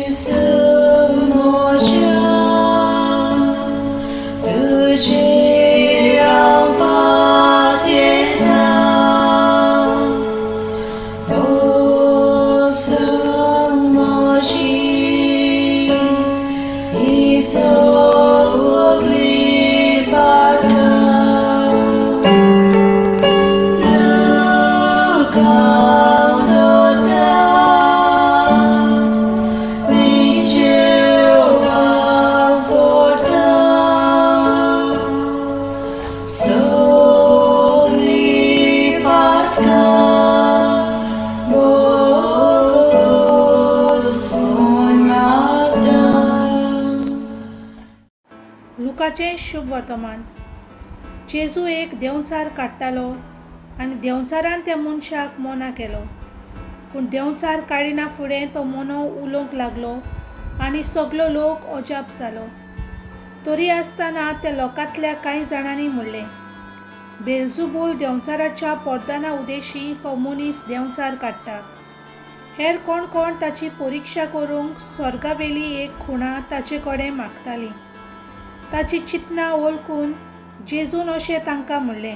जेजू म्हज्या, तुजेर हांव पातयेतां. भोगसून म्हजी ही सगळी पातकां. तुका हांव दवरतां, विचेव हांव करतां. सगळीं पातकां भोगसून मागतां. लुकाचें शुभ वर्तमान. जेजू एक देंवचार काडटालो आनी देंवचारान त्या मनशाक मोना केलो. पूण देंवचार काडिना फुडें तो मोनो उलोवंक लागलो आनी सगलो लोक अजाप जालो. तरी आसतना त्या लोकांतल्या कांय जाणांनी म्हणलें, बेलजुबूल देंवचाराच्या पोरदाना उदेशी हो मनीस देंवचार काडटा. हेर कोण कोण ताची परिक्षा करूंक स्वर्गावेली एक खुणा ताचे कडेन मागतालीं. ताची चिंतनां वळखून जेजून अशें तांकां म्हणलें,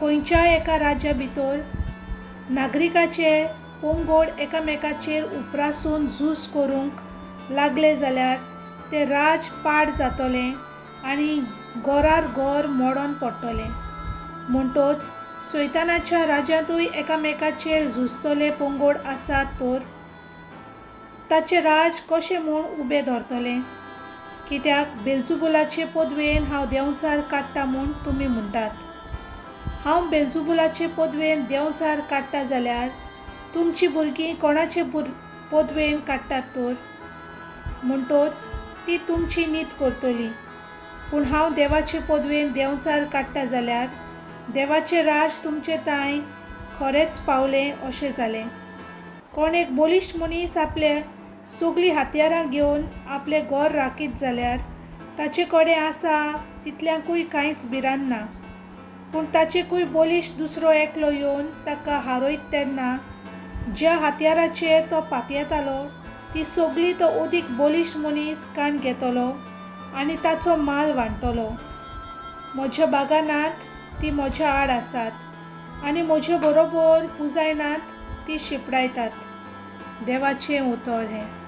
खंयच्याय एका राज्या भितर नागरिकाचे पंगड एकामेकाचेर उप्रासून झूज करूंक लागले जाल्यार तें राज पाड जातलें आनी घरार घर मोडोन पडटलें. म्हणटच सैतानाच्या राज्यांतूय एकामेकाचेर झुजतले पंगड आसात तर ताचें राज कशें म्हूण उबें धरतलें? कित्याक बेलजुबुलाचे पदवेन हांव देंवचार काडटा म्हूण तुमी म्हणटात. हांव बेलजुबुलाचे पदवेन देंवचार काडटा जाल्यार तुमचीं भुरगीं कोणाचे पदवेन काडटात तर? म्हणटच ती तुमची नीत करतली. पूण हांव देवाचे पदवेन देंवचार काडटा जाल्यार देवाचें राज तुमचे तांय खरेंच पावलें अशें जालें. कोण एक बळिश्ट मनीस आपले सगळीं हत्यारां घेवन आपलें घर राखीत जाल्यार ताचे कडेन आसा तितल्यांकूय कांयच भिरांत ना. पूण ताचेकूय बळिश्ट दुसरो एकलो येवन ताका हारयत तेन्ना ज्या हत्याराचेर तो पातयेतालो ती सगळी तो अदीक बळिश्ट मनीस काण घेतलो आनी ताचो माल वांट्टलो. म्हज्या बागानात ती म्हज्या आड आसात आनी म्हजे बरोबर पुजायनात ती शिंपडायतात. देवाचें उतर हें.